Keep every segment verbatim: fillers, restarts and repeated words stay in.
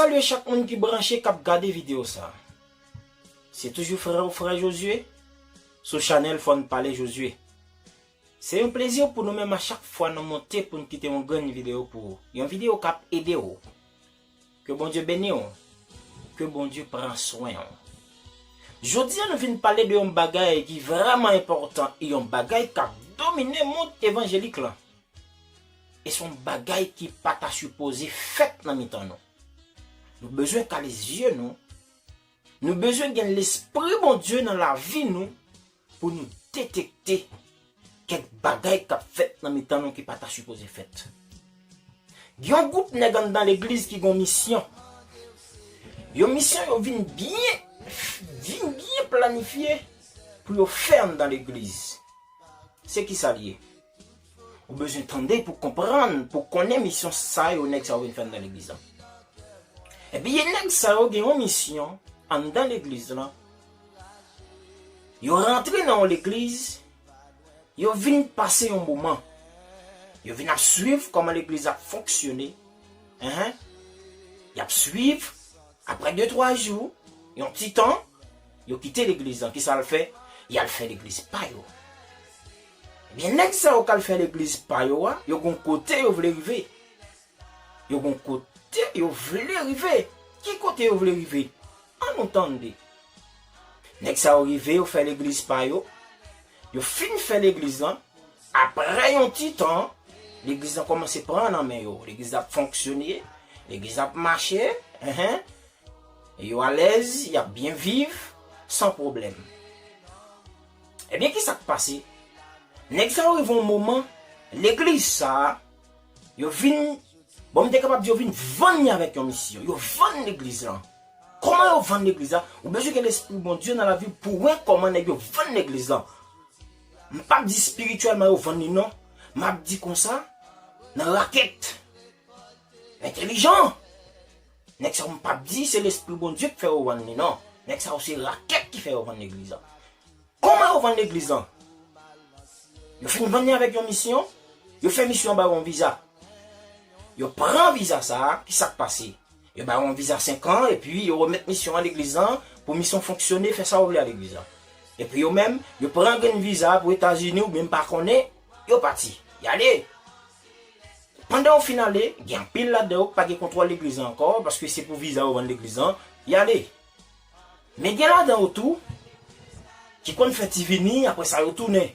Salye chak moun ki branche, k ap gade videyo sa. Se toujou frè ou frè Josué sou chanèl Fò n Pale Josué. Se yon plezi pou nou menm a chak fwa nou monte pou n kite yon grenn videyo pou ou. Yon videyo k ap ede w. Ke Bondye beni w. Ke Bondye pran swen w. Jodi a nou vin pale de yon bagay ki vrèman enpòtan e yon bagay k ap domine mond evanjelik lan. E se yon bagay ki pa ta sipoze fèt nan mitan nou. Nou bezwen kale zye nou. Nou bezwen gen Lespri Bondye nan lavi nou pou nou detekte kèk bagay k ap fèt nan mitan nou ki pa ta sipoze fèt. Gen yon gwoup nèg anndan legliz ki gen yon misyon. Yon misyon yo vin byen, vin byen planifye pou yo fè anndan legliz. Se ki sa l ye? Ou bezwen tande pou konprann, pou konnen misyon sa yo nèg sa yo vin fè anndan legliz lan. Ebyen, nèg sa yo gen yon misyon anndan legliz lan. Yo rantre nan yon legliz, yo vin pase yon moman. Yo vin ap swiv kòman legliz ap fonksyone. Enhen. Y ap swiv, apre de twa jou, yon ti tan, yo kite legliz lan. Kisa l fè? Y al fè legliz pa yo. Ebyen, nèg sa yo k al fè legliz pa yo a, yo gon kote yo vle rive. Yo gon kote yo vle rive. Ki kote yo vle rive? Ann nou tande. Nèg sa yo rive, yo fè legliz pa yo. Yo fin fè legliz lan. Apre yon ti tan, legliz lan kòmanse pran nan men yo. Legliz la ap fonksyone. Legliz la ap mache. Enhen. Yo alèz, y ap byen viv, san pwoblèm. Ebyen, ki sa k pase? Nèg sa yo rive yon moman, legliz sa a, yo vin, bon, m te kapab di yo vin vann li avèk yon misyon. Yo vann legliz lan. Kòman yo vann legliz la? Ou bezwen gen Lespri Bondye nan lavi pou wè kòman nèg yo vann legliz lan. M p ap di espirityèlman yo vann li non. M ap di konsa, nan rakèt. Entèlijan. Nèg sa yo m p ap di se Lespri Bondye k fè yo vann li non. Nèg sa yo se rakèt ki fè yo vann legliz lan. Kòman yo vann legliz lan? Yo fin vann li avèk yon misyon. Yo fè misyon an ba yo yon viza. Yo pran viza sa a, ki sa k pase? Yo ba yo yon viza senk an, epi yo remèt misyon an legliz lan, pou misyon fonksyone, fè sa yo vle a legliz lan. Epi yo menm, yo pran grenn viza pou Etazini oubyen m pa konnen, yo pati. Y ale. Pandan yo fin ale, gen anpil ladan yo ki pa gen kontwòl legliz lan ankò, paske se pou viza yo vann legliz lan, y ale. Men gen ladan yo tou, ki konn fè ti vini, apre sa yo tounen.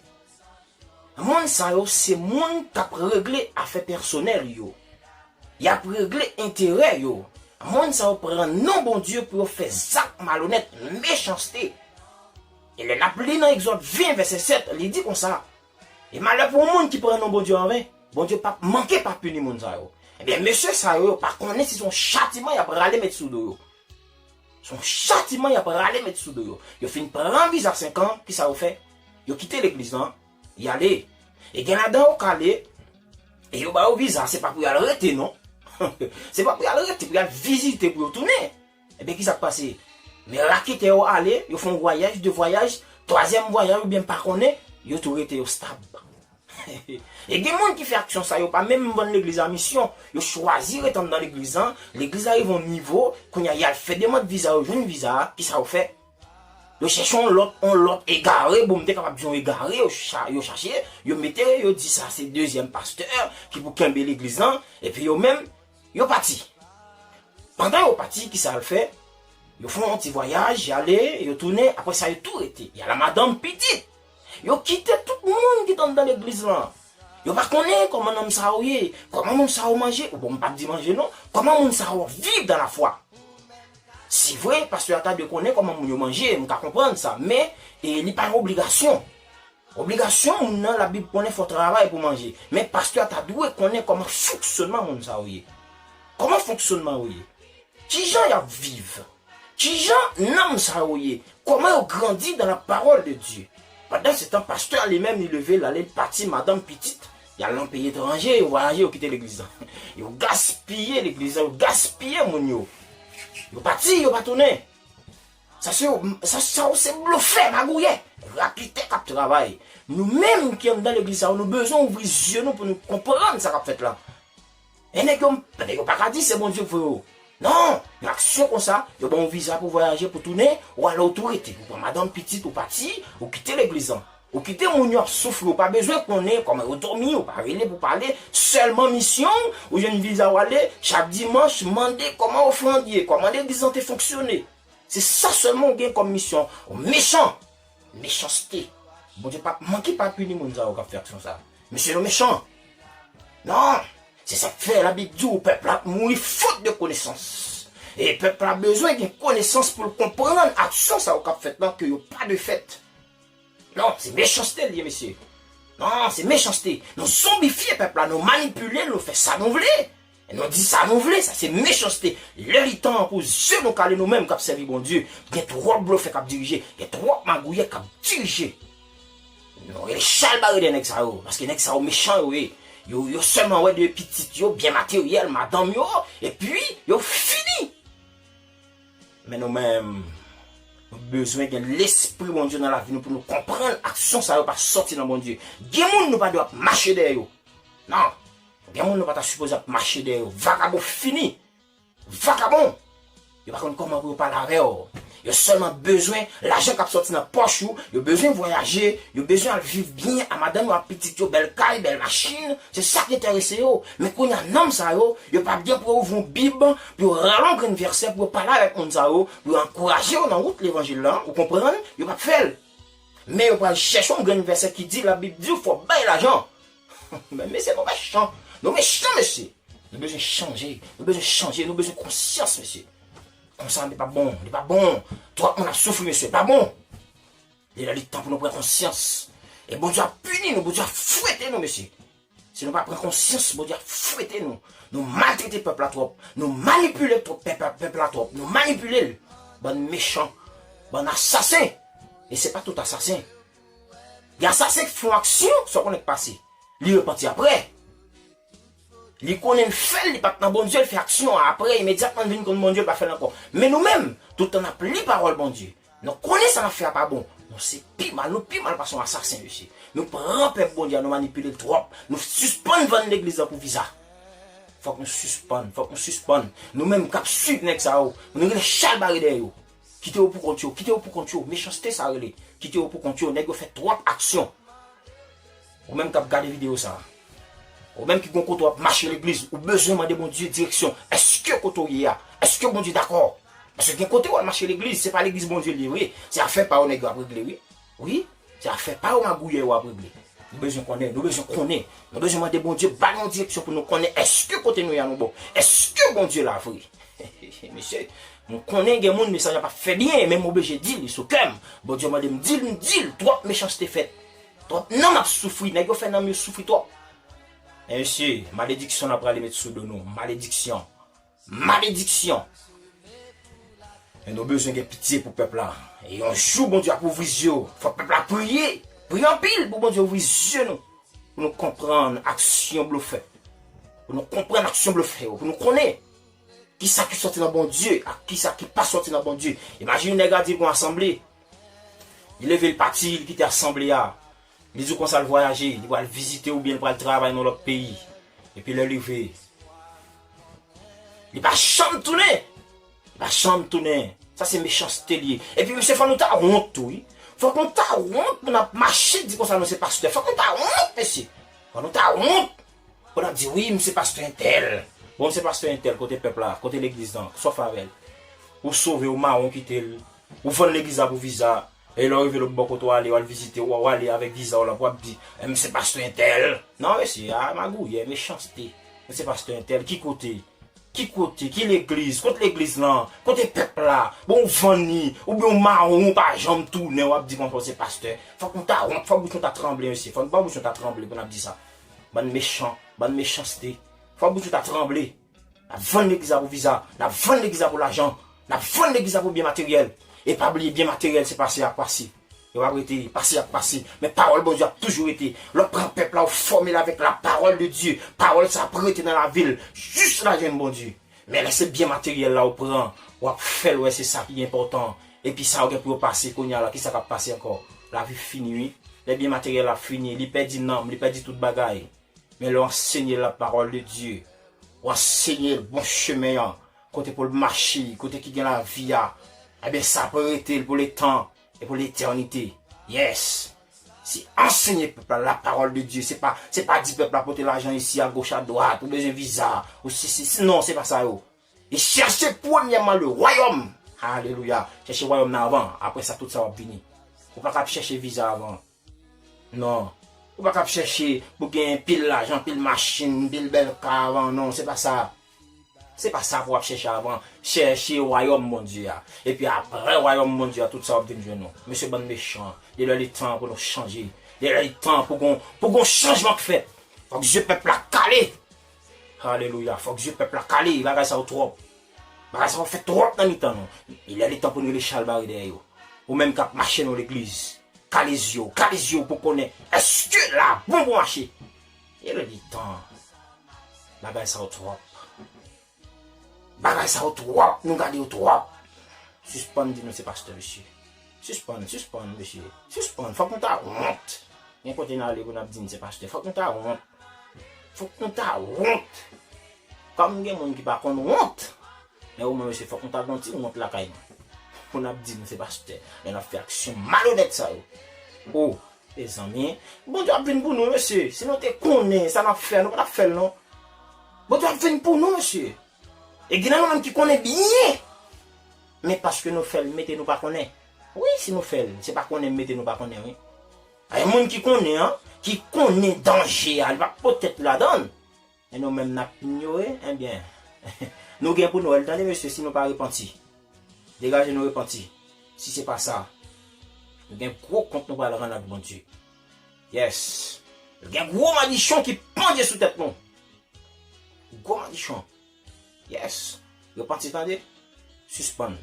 Moun sa yo se moun k ap regle afè pèsonèl yo. Y ap regle enterè yo. Moun sa yo pran non Bondye pou yo fè zak malonèt, mechanste. E lè n ap li nan Egzòd ven, vèsè sèt, li di konsa, e malè pou yon moun ki pran non Bondye an ven, Bondye p ap manke pa pini moun sa yo. Ebyen, mesye sa yo, yo pa konnen si se yon chatiman y ap rale met sou do yo. Se yon chatiman y ap rale met sou do yo. Yo fin pran viza senk an, ki sa yo fè? Yo kite legliz lan, y ale. E gen ladan yo k ale, e yo ba yo viza, se pa pou y al rete, non. Se pa pou y al rete, pou y al vizite, pou yo tounen. Ebyen, ki sa k pase? Men raketè yo ale, yo fè yon vwayaj, de vwayaj, twazyèm vwayaj, oubyen m pa konnen, yo tou rete, yo stab. E gen moun ki fè aksyon sa, yo pa menm vann legliz la misyon. Yo chwazi ret anndan legliz lan. Legliz la rive yon nivo, kounye a, y al fè demann viza, yo jwenn viza a, ki sa yo fè? Yo chèche yon lòt, yon lòt egare, bon, m te kapab di yon egare, yo cha-, yo chache, yo mete, yo di sa se dezyèm pastè ki pou kenbe legliz lan, epi yo menm, yo pati. Pandan yo pati, ki sa y al fè? Yo fè yon ti vwayaj, y ale, yo tounen, apre sa yo tou rete. Y al a madanm, pitit. Yo kite tout moun ki t anndan legliz lan. Yo pa konnen kòman nonm sa yo ye, kòman moun sa yo manje, ou bon, m p ap di manje non, kòman moun sa yo viv dan lafwa. Si vre, pastè a ta dwe konnen kòman moun yo manje, m ka konprann sa, men, e, li pa yon obligasyon. Obligasyon moun nan, Labib konnen fò w travay pou w manje. Men pastè a ta dwe konnen kòman fonksyònman moun sa yo ye. Kòman fonksyònman yo ye? Kijan y ap viv? Kijan nanm sa yo ye? Kòman yo grandi dans la parole de Dieu? Pandan se tan, pastè a li menm, li leve, l ale, l pati, madanm, pitit, y al nan peyi etranje, yo vwayaje, yo kite legliz lan. Yo gaspiye legliz lan, yo gaspiye moun yo. Yo pati, yo pa tounen. Sa se, sa, sa yo se blofè, magouyè, raketè k ap travay. Nou menm ki anndan legliz sa yo, nou bezwen ouvri zye nou pou nou konprann sa k ap fèt la. E nèg yo, nèg yo pa ka di se Bondye k voye yo. Non, yon aksyon konsa, yo ba w viza pou vwayaje, pou tounen, ou ale, ou tou rete. Ou pran madanm, pitit, ou pati, ou kite legliz lan. Ou kite moun yo ap soufri, ou pa bezwen konnen kòman yo dòmi, ou pa rele pou pale, sèlman misyon w, ou jwenn viza w ale, chak dimanch, mande kòman ofrann ye, kòman legliz lan te fonksyone. Se sa sèlman w gen kòm misyon. Ou mechan. Mechanste. Bondye p ap manke pa pini moun sa yo k ap fè aksyon sa. Mesye, nou mechan. Non. Se sa k fè Labib di w pèp la ap mouri fot de konesans. E pèp la bezwen gen konesans pou l konprann aksyon sa yo k ap fèt lan, ke yo pa de fèt. Non, se mechanste l ye, mesye. Non, se mechanste. Nou zonbifye pèp la, nou manipile l, nou fè sa nou vle. Nou di sa nou vle, sa se mechanste. Lè li tan pou zye nou kale, nou menm k ap sèvi Bondye, gen twòp blofè k ap dirije, gen twòp magouyè k ap dirije. Nou rele chalbare dèyè nèg sa yo, paske nèg sa yo mechan yo ye. Yo, yo sèlman wè de pitit yo, byen materyèl, madanm yo, epi yo fini. Men nou menm, nou bezwen gen Lespri Bondye nan lavi nou pou nou konprann aksyon sa yo pa sòti nan Bondye. Gen moun nou pa dwe ap mache dèyè yo. Non. Gen moun nou pa ta sipoze ap mache dèyè yo. Vagabon fini. Vakabon! Yo pa konn kòman pou yo pale avè w. Yo sèlman bezwen lajan k ap sòti nan pòch ou, yo bezwen vwayaje, yo bezwen al viv byen a madanm yo ak pitit yo, bèl kay, bèl machin, se sa k enterese yo. Men kounye a, nanm sa yo, yo pa byen pou yo ouvri yon Bib, pou yo rale yon grenn vèsè, pou yo pale avèk moun sa yo, pou yo ankouraje yo nan wout levanjil la, ou konprann? Yo p ap fè l. Men yo pral chèche yon grenn vèsè ki di, Labib di w fò w bay lajan. Men mesye, nou mechan. Nou mechan, mesye. Nou bezwen chanje. Nou bezwen chanje. Nou bezwen konsyans, mesye. Konsa, li pa bon. Li pa bon. Twòp moun ap soufri, mesye. Li pa bon. Li lè, li tan pou nou pran konsyans. E Bondye ap pini nou. Bondye ap fwete nou, mesye. Si nou pa pran konsyans, Bondye ap fwete nou. Nou maltrete pèp la twòp. Nou manipile twòp pèp, pèp la twòp. Nou manipile l. Bann mechan. Bann asasen. E se pa tout asasen. Gen asasen ki fè yon aksyon, sa w konnen k pase. Li repanti apre. Li konnen l fè l, li pa t nan Bondye, l fè aksyon an apre, imedyatman l vin konn Bondye, l pa fè l ankò. Men nou menm, tout tan n ap li pawòl Bondye, nou konnen sa n ap fè a pa bon. Nou se pi mal, nou pi mal pase yon asasen, mesye. Nou pran pèp Bondye a, nou manipile l twòp. Nou sispann vann legliz la pou viza. Fòk nou sispann, fòk nou sispann. Nou menm k ap swiv nèg sa yo, nou rele chalbare dèyè yo. Kite yo pou kont yo, kite yo pou kont yo, mechanste sa rele. Kite yo pou kont yo, nèg yo fè twòp aksyon. Ou menm k ap gade videyo sa, ou menm ki gon kote w ap mache legliz, ou bezwen mande Bondye direksyon. Èske kote w ye a, èske Bondye dakò? Paske gen kote w al mache legliz, se pa legliz Bondye l ye vre. Se afè pa yo nèg yo ap regle, wi. Wi, se afè pa yo magouyè yo ap regle. Nou bezwen konnen, nou bezwen konnen. Nou bezwen mande Bondye ba nou yon direksyon pou nou konnen èske kote nou ye a nou bon. Èske Bondye la vre? Mesye, m konnen gen moun mesaj la p ap fè byen, men m oblije di l, li sou kè m. Bondye mande m di l, m di l, twòp mechanste fèt. Twòp nanm ap soufri, nèg yo fè nanm yo soufri twòp. Men mesye, malediksyon n ap prale met sou do nou. Malediksyon. Malediksyon. Men nou bezwen gen pitye pou pèp la. E yon jou Bondye ap ouvri zye yo. Fòk pèp la priye. Priye anpil pou Bondye ouvri zye nou. Pou nou konprann aksyon blofè. Pou nou konprann aksyon blofè yo. Pou nou konnen kisa ki sòti nan Bondye ak kisa ki pa sòti nan Bondye. Imajine nèg la di l gon asanble. Li leve, l pati, li kite asanble a. Li di w konsa l vwayaje, li pral vizite oubyen li pral travay nan lòt peyi. Epi lè l rive, li pa janm tounen. Li pa janm tounen. Sa se mechanste li ye. Epi mesye, fò nou ta wont tou, wi. Fòk nou ta wont pou n ap mache di konsa nou se pastè. Fòk nou ta wont, mesye. Fòk nou ta wont. Pou n ap di, wi, m se pastè entèl. Bon, m se pastè entèl, kote pèp la, kote legliz lan, sa w fè avè l? Ou sove, ou mawon, ou kite l. Ou vann legliz la pou viza. E lè w rive lòt bò kote w ale, w al vizite, w, w ale avèk viza w la, pou w ap di, e, m se pastè entèl. Non, mesye, a, magouyè, mechanste. M se pastè entèl, ki kote? Ki kote? Ki legliz? Kot legliz lan? Kote pèp la? Bon, ou vann li, oubyen ou mawon, ou pa janm tounen, w ap di konsa w se pastè. Fòk nou ta wont, fòk bouch nou ta tranble, mesye. Fòk nou pa bouch nou ta tranble pou n ap di sa. Bann mechan, bann mechanste. Fòk bouch nou ta tranble. N ap vann legliz la pou viza. N ap vann legliz la pou lajan. N ap vann legliz la pou byen materyèl. E pa bliye, byen materyèl, se pase ak pase. Yo p ap rete, pase ap pase. Men pawòl Bondye ap toujou rete. Lè w pran pèp la, ou fòme l avèk la parole de Dieu. Pawòl sa ap rete nan lavi l. Jis l al jwenn Bondye. Men lè se byen materyèl la ou pran, w ap fè l wè se sa ki enpòtan. Epi sa yo gen pou yo pase kounye a la, kisa k ap pase ankò? Lavi fini, wi. Lè byen materyèl la fini, li pèdi nanm, li pèdi tout bagay. Men lè w ansenye la parole de Dieu, w ansenye l bon chemen an, kote pou l mache, kote ki gen lavi a, ebyen sa pou rete l pou letan e pou letènite. Yes! Se ansenye pèp la, la parole de Dieu. Se pa, se pa di pèp la pote lajan isi, agoch, adwat, ou bezwen viza, ou si, si, si, non, se pa sa yo. E chèche premyèman le wayòm. Alelouya. Chèche wayòm nan avan. Apre sa, tout sa w ap vini. Ou pa ka ap chèche viza avan. Non. Ou pa ka ap chèche pou gen pil lajan, pil machin, pil bèl ka avan. Non, se pa sa. Se pa sa pou w ap chèche avan. Chèche wayòm Bondye a. Epi apre wayòm Bondye a, tout sa w ap vin jwenn ou. Mesye, bann mechan. Li lè li tan pou nou chanje. Li lè li tan pou gon, pou gon chanjman k fèt. Fòk zye pèp la kale. Alelouya. Fòk zye pèp la kale. Bagay sa yo twòp. Bagay sa yo fè twòp nan mitan nou. Li lè li tan pou nou rele chalbari dèyè yo. Ou menm k ap mache nan legliz. Kale zye w. Kale zye w pou konnen. Èske la bon pou mache? Li lè li tan. Bagay sa yo twòp. Bagay sa yo twòp, nou gade yo twòp. Sispann di nou se pastè, mesye. Sispann, sispann, mesye. Sispann, fòk nou ta wont. Gen kote n ale pou n ap di n se pastè. Fòk nou ta wont. Fòk nou ta wont. Kòm gen moun ki pa konn wont. Men omwen, mesye, fòk nou ta gen yon ti wont lakay nou. Pou n ap di nou se pastè. Lè n ap fè aksyon malonèt sa yo. O, mezanmi. Bondye ap vin pou nou, mesye. Si nou te konnen sa n ap fè, nou pa t ap fè l, non. Bondye ap vin pou nou, mesye. E gen nan nou menm ki konnen byen. Men paske nou fè l, mete nou pa konnen. Wi, si nou fè l, se pa konnen mete nou pa konnen, wi. Ay, moun ki konnen an, ki konnen danje a, li pa pote tèt li ladan l. E nou menm n ap inyore, ebyen, nou gen pou nou wè l, tande, mesye, si nou pa repanti. Degaje nou repanti. Si se pa sa, nou gen gwo kont nou pral rann ak Bondye. Yes. Nou gen gwo madichon ki pandye sou tèt nou. Gwo madichon. Yes. Repanti, tande. Sispann.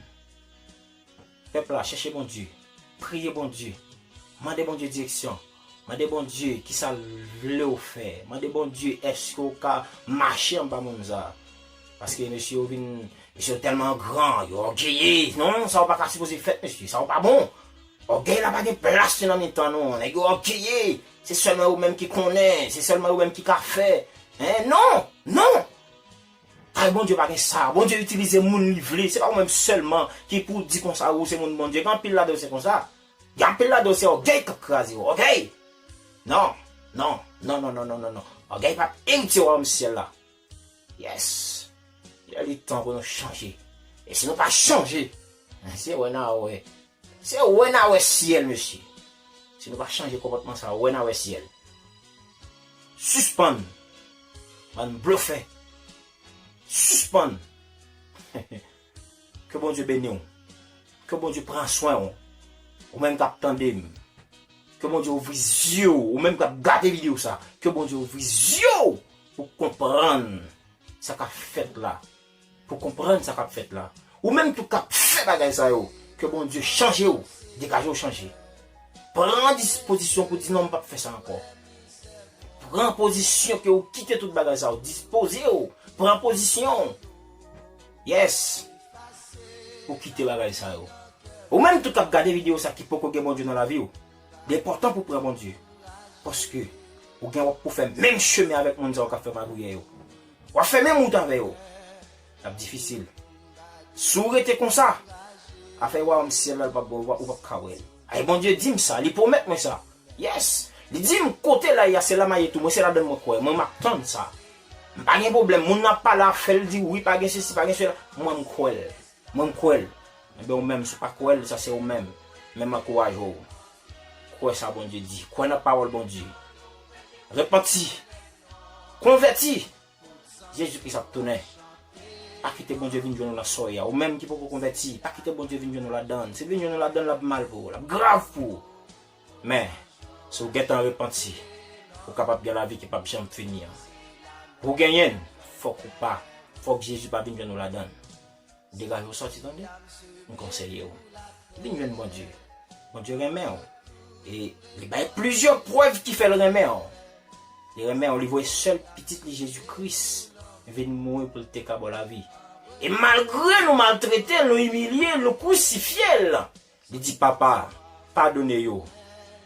Pèp la, chèche Bondye. Priye Bondye. Mande Bondye direksyon. Mande Bondye kisa l vle w fè. Mande Bondye èske w ka mache anba moun sa. Paske mesye yo vin, mesye yo tèlman gran, yo ògeye. Non, sa yo pa ka sipoze fèt, mesye. Sa yo pa bon. Ògèy la pa gen plas li nan mitan nou. Nèg yo ògeye. Se sèlman yo menm ki konnen. Se sèlman yo menm ki ka fè. Hein? Non! Non! Kay Bondye pa gen sa. Bondye itilize moun li vle. Se pa ou menm sèlman ki pou di konsa ou se moun Bondye. Gen anpil ladan yo se konsa. Gen anpil ladan yo se ògèy k ap kraze yo. Ògèy! Non, non, non, non, non, non, non. Ògèy p ap eritye wayòm syèl la. Yes. Lè li tan pou nou chanje. E si nou pa chanje, se wè n a wè. Se wè n a wè syèl, mesye. Si nou pa chanje konpòtman sa, wè n a wè syèl. Sispann. Bann blofè. Sispann. Ke Bondye beni w. Ke Bondye pran swen w. Ou menm k ap tande m. Ke Bondye ouvri zye w. Ou menm k ap gade videyo sa. Ke Bondye ouvri zye w pou konprann sa k ap fèt la. Pou konprann sa k ap fèt la. Ou menm tou k ap fè bagay sa yo, ke Bondye chanje w, degaje w chanje. Pran dispozisyon pou di non, m p ap fè sa ankò. Pran pozisyon ke ou kite tout bagay sa yo. Dispoze w. Pran pozisyon w. Yes. Ou kite bagay sa yo. Ou menm tou k ap gade videyo sa ki poko gen Bondye nan lavi w, li enpòtan pou w pran Bondye. Paske ou gen w ap pou fè menm chemen avèk moun sa yo k ap fè magouyè yo. W ap fè menm wout avè yo. L ap difisil. Si w rete konsa, afè wayòm syèl la, l p ap bon, ou p ap ka wè l. Ay, Bondye di m sa, li pwomèt mwen sa. Yes. Li di m, kote la ye a, se la m a ye tou. Mwen, se ladan l mwen kwè. Mwen, m ap tann sa. M pa gen pwoblèm. Moun nan ap pale afè l, di wi, pa gen sesi, pa gen sela. Mwen, m kwè l. Mwen, m kwè l. Ebyen, ou menm, si w pa kwè l, sa se ou menm. Men m ankouraje w. Kwè sa Bondye di. Kwè nan pawòl Bondye. Repanti. Konvèti. Jezi Kris ap tounen. Pa kite Bondye vin jwenn ou nan sa w ye a. Ou menm ki poko konvèti, pa kite Bondye vin jwenn ou ladan l. Si l vin jwenn ou ladan l, l ap mal pou ou, l ap grav pou ou. Men, si w gentan repanti, ou kapab gen lavi ki p ap janm fini an. Pou w genyen l, fòk ou pa, fòk Jezi pa vin jwenn ou ladan l. Degaje w sòti, tande. M konseye w. Vin jwenn Bondye. Bondye renmen w. E li bay plizyè prèv ki fè l renmen w. Li renmen w, li voye sèl pitit li Jezi Kris vin mouri pou l te ka ba w lavi. E malgre nou maltrete l, nou imilye l, nou krisifye l, li di, "Papa, padone yo,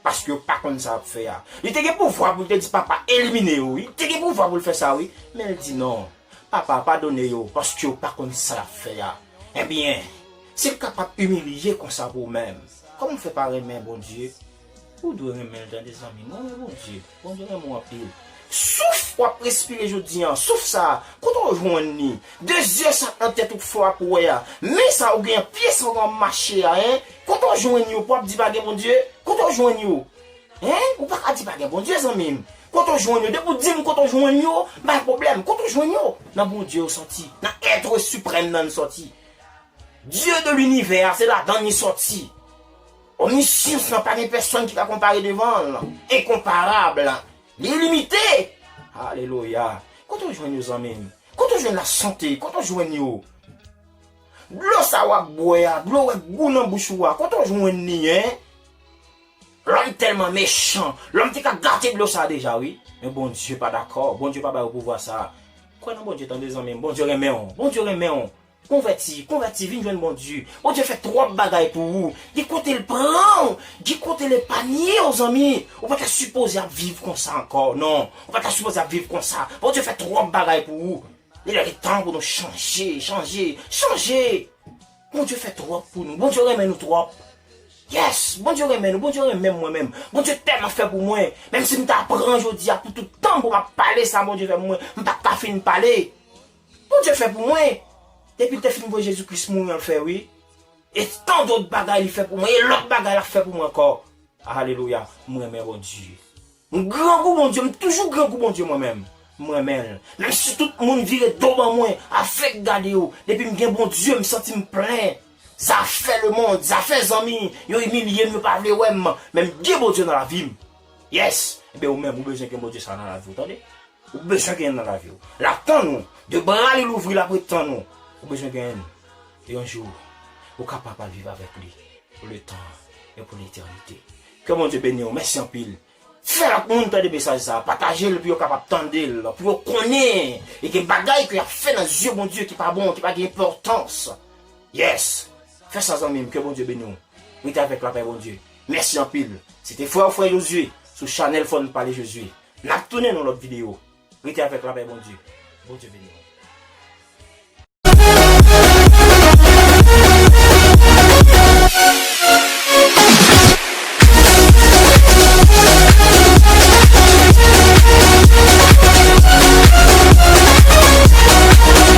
paske yo pa konn sa y ap fè a." Li te gen pouvwa pou l te di, "Papa, elimine yo," wi. Li te gen pouvwa pou l fè sa, wi. Men l di, "Non, Papa, padone yo, paske yo pa konn sa y ap fè a. Ebyen, si l kapab imilye konsa pou ou menm, kòman w fè pa renmen Bondye? Ou dwe renmen l, tande zanmi m. Renmen Bondye. Bondye renmen w anpil. Souf w ap respire jodi a, souf sa a, kote w jwenn li? De zye sa k nan tèt ou k fè w ap wè a, men sa ou gen an, pye sa ou gen w ap mache a, en? Kote w jwenn yo pou w ap di pa gen Bondye? Kote w jwenn yo? Hein? Ou pa ka di pa gen Bondye, zanmi m. Kote w jwenn yo? Depi w di m kote w jwenn yo, m pa gen pwoblèm. Kote w jwenn yo? Nan Bondye yo sòti. Nan Être Suprême nan n sòti. Dieu de l'univers, se ladan n li sòti. Omnisyans lan, pa gen pèsonn ki ka konpare devan l. Enkonparab. Li ilimite. Alelouya. Kote w jwenn yo, zanmi m? Kote w jwenn lasante? Kote w jwenn yo? Dlo sa w ap bwè a, dlo wè gou nan bouch ou a, kote w jwenn li, en? Lòm tèlman mechan, lòm te ka gate dlo sa a deja, wi. Men Bondye pa dakò, Bondye pa ba yo pouvwa sa a. Kwè nan Bondye, tande zanmi m, Bondye renmen w, Bondye renmen w. Konvèti, konvèti, vin jwenn Bondye. Bondye fè twòp bagay pou ou. Gen kote l pran w, gen kote l epanye w, zanmi. Ou pa ta sipoze ap viv konsa ankò, non. Ou pa ta sipoze ap viv konsa. Bondye fè twòp bagay pou ou. Li lè li tan pou nou chanje, chanje, chanje. Bondye fè twòp pou nou. Bondye renmen nou twòp. Yes, Bondye renmen nou, Bondye renmen m mwen menm. Bondye tèlman fè pou mwen. Menm si m ta pran jodi a pou tout tan pou m ap pale sa Bondye fè pou mwen, m p ap ka fin pale. Bondye fè pou mwen. Depi l te fin voye Jezi Kris mouri an l fè, wi. E tan dòt bagay li fè pou mwen, e lòt bagay l ap fè pou mwen ankò. Alelouya, m renmen Bondye. M grangou Bondye, m toujou grangou Bondye mwen menm. M renmen l. Menm si tout moun vire do ban mwen, avèk gade yo, depi m gen Bondye, m santi m plen. Zafè lemonn, zafè zanmi, yo imilye m, yo pa vle wè m, men m gen Bondye nan lavi m. Yes! Ebyen ou menm, ou bezwen gen Bondye sa nan lavi w, tande? Ou bezwen gen nan lavi w. L ap tann ou. De bra li louvri, l ap ret tann ou. Ou bezwen gen l. E yon jou, ou kapab al viv avèk li pou letan e pou letènite. Ke Bondye beni w. Mèsi anpil. Fè lòt moun tande mesaj sa. Pataje l pou yo kapab tande l, pou yo konnen. E gen bagay ke y ap fè nan zye Bondye ki pa bon, ki pa gen enpòtans. Yes. Fè sa, zanmi m. Ke Bondye beni w. Rete avèk lapè Bondye. Mèsi anpil. Se te frè w, frè Josué, sou chanèl Fò n Pale Josué. N ap tounen nan lòt videyo. Rete avèk lapè Bondye. Bondye beni w.